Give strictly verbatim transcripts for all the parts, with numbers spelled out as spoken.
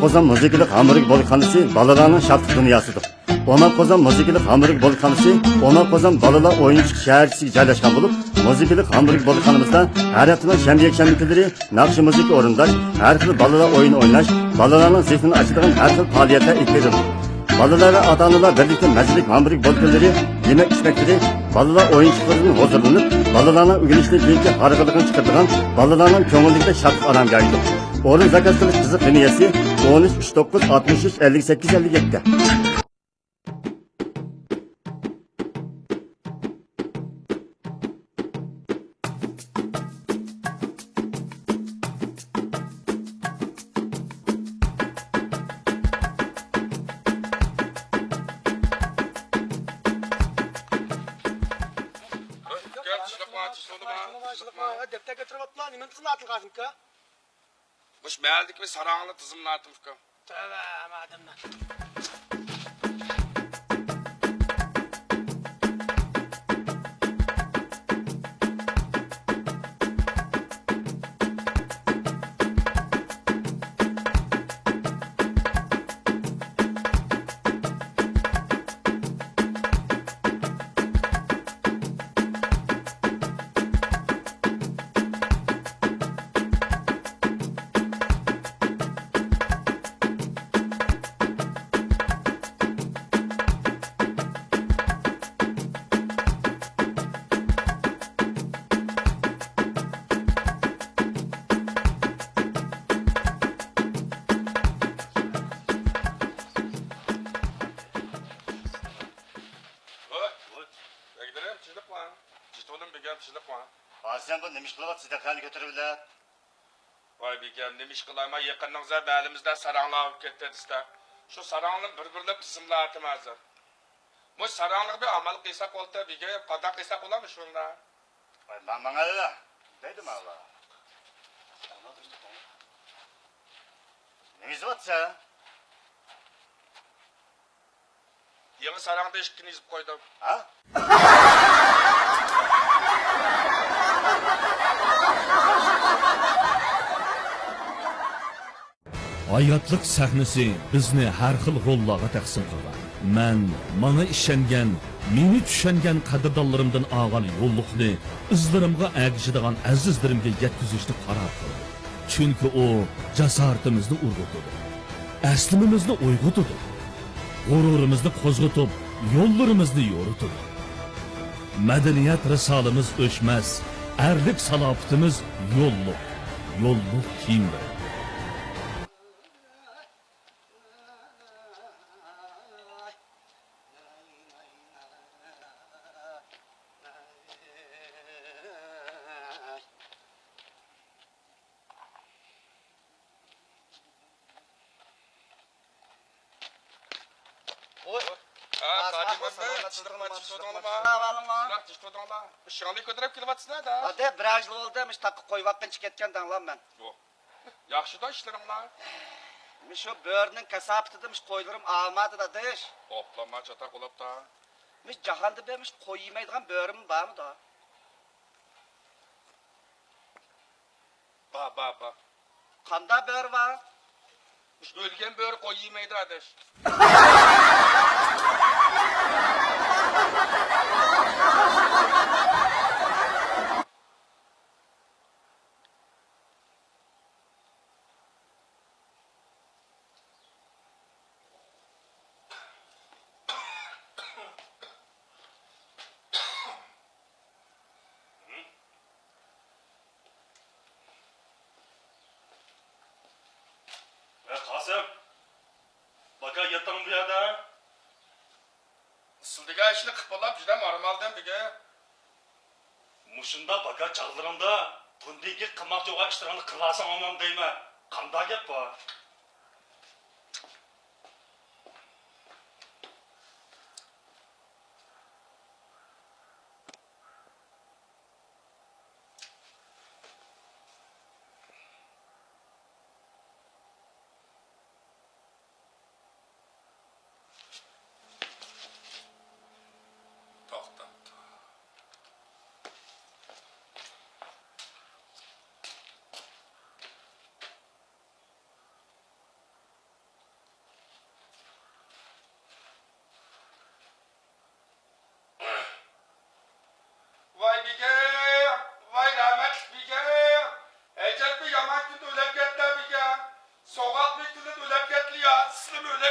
قوزام مۇزىكىلىق ھامبۇرگ بولىخانىسى بالىلارنىڭ شادلىق دۇنياسىدۇر. ئوماق قوزام مۇزىكىلىق ھامبۇرگ بولىخانىسى ئوماق قوزام بالىلار ئويۇنچۇق شەھەرچىسىگە جايلاشقان بولۇپ، مۇزىكىلىق ھامبۇرگ بولىخانىمىزدا ھەر ھەپتىنىڭ شەنبە، يەكشەنبە كۈنلىرى ناخشا مۇزىكا ئورۇنداش، ھەر خىل بالىلار ئويۇنى ئويناش، بالىلارنىڭ زېھنىنى ئاچىدىغان ھەر خىل پائالىيەتلەر ئېلىپ بېرىلىدۇ. بالىلار ۋە ئاتا-ئانىلار بىرلىكتە مەززىلىك ھامبۇرگ بولكىلىرى، يېمەك-ئىچمەكلىرى، بالىلار ئويۇنچۇقلىرىدىن ھۇزۇرلىنىپ، بالىلارنىڭ ئۆگىنىشتىن كېيىنكى ھارغىنلىقىنى چىقىرىدىغان، بالىلارنىڭ كۆڭلىدىكىدەك شادلىق ئارامگاھىدۇر. ئورۇن زاكاز قىلىش قىزىق لىنىيەسى ئون ئۈچ، ئۈچ توققۇز، ئاتمىش ئۈچ، ئەللىك سەككىز، ئەللىك يەتتە. دەپتەر كۆتۈرۈپ ئاپلا، نېمىنى تىزىملاتىڭ قاسىمكا؟ مۇشۇ مەھەللىدىكى بىر ساراڭلار تىزىملاتىمكا؟ تۆۋە، ئادەملەر. ۋاي، ۋاي. بەگلىرىم، تىنچلىقمۇ؟ جېتونۇم بېگەم، تىنچلىقمۇ؟ ھازىر سەن بۇ نېمە ئىش قىلىۋاتىسەن، دەرخەننى كۆتۈرۈۋېلىپ؟ ۋاي بېگەم، نېمە ئىش قىلايما، يېقىننىڭزا مەھەللىمىزدە ساراڭلار ئاۋۇپ كەتتى دېسە. شۇ ساراڭلارنى بىر-بىرلەپ تىزىملاتىم ھازىر. مۇشۇ ساراڭلارغا بىر ئامال قىلساق بولدى بېگەم، قانداق قىلساق بولامدۇ شۇنى؟ ۋاي، ماڭ، ماڭايلا، دەيدۇ ماڭا. نېمە يېزىۋاتىسەن؟ يېڭى ساراڭدا ئىككىنى يېزىپ قويدۇم. ھە؟ ھاياتلىق سەھنىسى بىزنى ھەر خىل روللارغا تەقسىم قىلغان. مەن ماڭا ئىشەنگەن، مېنى چۈشەنگەن قەدىردانلىرىمدىن ئالغان يوللۇقنى ئىزلىرىمغا ئەگىشىدىغان ئەزىزلىرىمگە يەتكۈزۈشنى قارار قىلدىم. چۈنكى ئۇ جاسارىتىمىزنى ئۇرغۇتىدۇ، ئەسلىمىمىزنى ئويغىتىدۇ، غۇرۇرىمىزنى قوزغىتىپ، يوللىرىمىزنى يورۇتىدۇ. مەدەنىيەت رىسالىمىز ئۆچمەس، ئەرلىك سالاپىتىمىز يوللۇق، يوللۇق كىيىملىرى. ۋوي. ھە، ھە، قادىر ساغ بول، مەمەت، سالامەتلىك، تىنچلىقمۇ، تىنچ تۇردۇڭلارمۇ؟ ساغ بولۇڭلار. سىلەر تىنچ تۇردۇڭلار؟ ئىشىڭلارنى كۆتۈرۈپ كېلىۋاتىسىلەر-دە. ھە، بىر ئاي بولدى، مۇشۇ تاغقا قويۇۋاتقىنىچە كەتكەن دەڭلار مەن. ياخشىدا ئىشلىرىڭلار؟ مۇشۇ بۆرىنىڭ كاساپىتىدە مۇشۇ قويلىرىم ئالمادى دادىش. ئوپلانما چاتاق بولاپتا. مۇشۇ جاھاندا بىر مۇشۇ قوي يېمەيدىغان بۆرىمۇ بارمىدۇ؟ بار، بار، بار. قانداق بۆرە بار؟ مۇشۇ ئۆلگەن بۆرە قوي يېمەيدۇ ئاداش. ئە، قاسىم، باكا ياتتىڭمۇ بۇ يەردە؟ سىز دېگەن ئىشنى قىلىپ بولۇپ جۈدە مارىمالدىم بۈگۈن. مۇشۇنداق باكا چاغلىرىڭدا بۇندىن كېيىن قىلماقچى بولغان ئىشلىرىڭنى قىلالساڭ ئوڭۇڭ دەيمەن. قانداق گەپ بۇ؟ توختاپتۇ.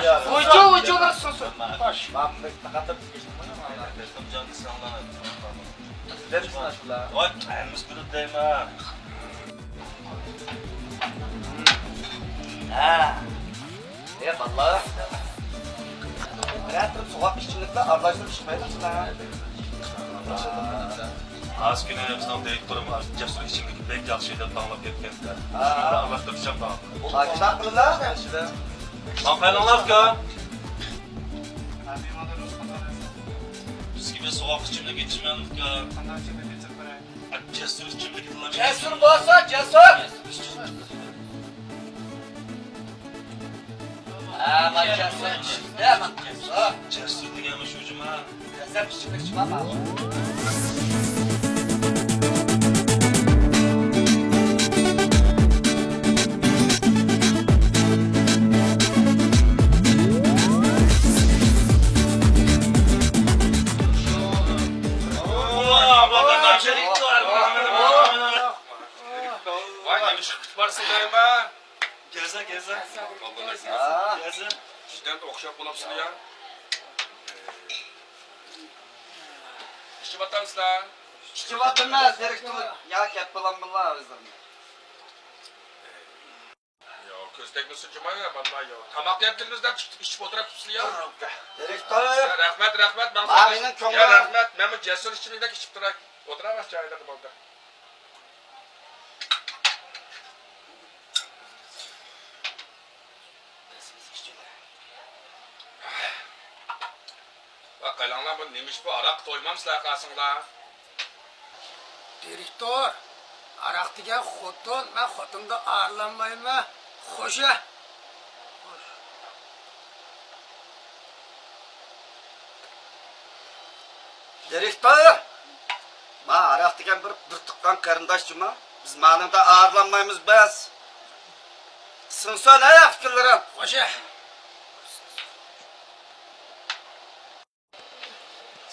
ۋۇجۇ، ۋۇجۇ بىر سۇسۇ. باش. ۋاي، ھەممىسى كۆرۈپ دەيمەن. ھە. ئە، بالىلار. بىرەر تۈرۈم سوغۇق ئىچىملىكلەر ئارىلاشتۇرۇپ ئىچمەيلى. ھازىر كۈنى بىزنىڭ دىرېكتورىمىز جەسۇر ئىچىملىكى بەك ياخشى دەپ داڭلاپ كەتكەنتى. ھە. شۇنى ئارىلاشتۇرۇپ ئىچەم داڭلاپ. ھە، شۇنداق قىلىڭلار. ماڭقايلىڭلار ئۇكا. بىزگە بىر سوغۇق ئىچىملىك ئىچىمەن ئۇكا. جەسۇر ئىچىملىكى. جەسۇر بولسا جەسۇر. ھە، مانا جەسۇر. جەسۇر دېگەن مۇشۇ جۇما. جەسۇر ئىچىملىك چىقارما. ۋاي، نېمە ئىش قىلىپ بارسىز دەيمەن؟ كەلسە، كەلسە. ھە. كەلسە. سىزدىن ئوخشاپ بولۇپسىلەر يا. ئىچىۋاتامسىلەر؟ ئىچىۋاتىمىز، دىرېكتور. يا، كەپ بولامدىلا ئۆزۈم. يا، كۆز تەگمىسۇن جۇما يا، بالىلار يا. تاماق يەپ كەلدىڭىز دەپ چىقىپ ئىچىپ ئولتۇرۇپسىلەر يا. دىرېكتور. يا، رەھمەت، رەھمەت، ماڭا. مېنىڭ كۆڭلۈم. يا، رەھمەت، مەنمۇ جەسۇر ئىچىملىكتەك ئىچىپ تۇراي. ئولتۇراۋەر جايلىرىدا بولدى. ۋاي، قايلاڭلار، بۇ نېمە ئىش بۇ؟ ھاراققا تويمامسىلەر قاسىڭلار؟ دىرېكتور، ھاراق دېگەن خوتۇن، مەن خوتۇندا ئارىلانمايمەن. خوشە. دىرېكتور! ما ھاراق دېگەن بىر، بىر تۇغقان قېرىنداش جۇما. بىز مانىڭدا ئارىلانمايمىز بەس. سىڭسۇن ھەي ئاقكۈنلىرىم. خوشە.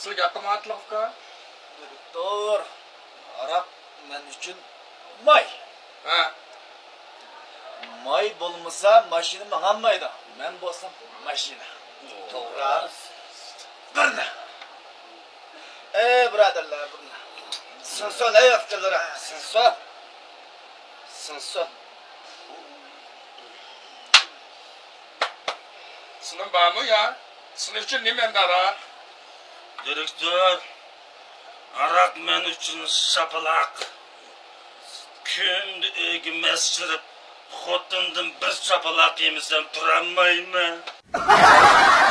سىلەر گەپ قىلمايۋاتىدىغۇ ئۇكا؟ دىرېكتور، ھاراق مەن ئۈچۈن ماي. ھە. ماي بولمىسا ماشىنا ماڭالمايدۇ. مەن بولسام ماشىنا. توغرا. بىرنى. ئەي بۇرادەرلەر، بىرنى. سىڭسۇن ئەي ئاقكۈنلىرىم. سىڭسۇن. سىڭسۇن. سىنىڭ بارمۇ يا؟ سىنىڭ ئۈچۈن نېمە ئەمدى ھاراق؟ دىرېكتور، ھاراق مەن ئۈچۈن شاپىلاق. كۈندە ئۆيگە مەس چىرىپ، خوتۇندىن بىر شاپىلاق يېمىسەم تۇرالمايمەن.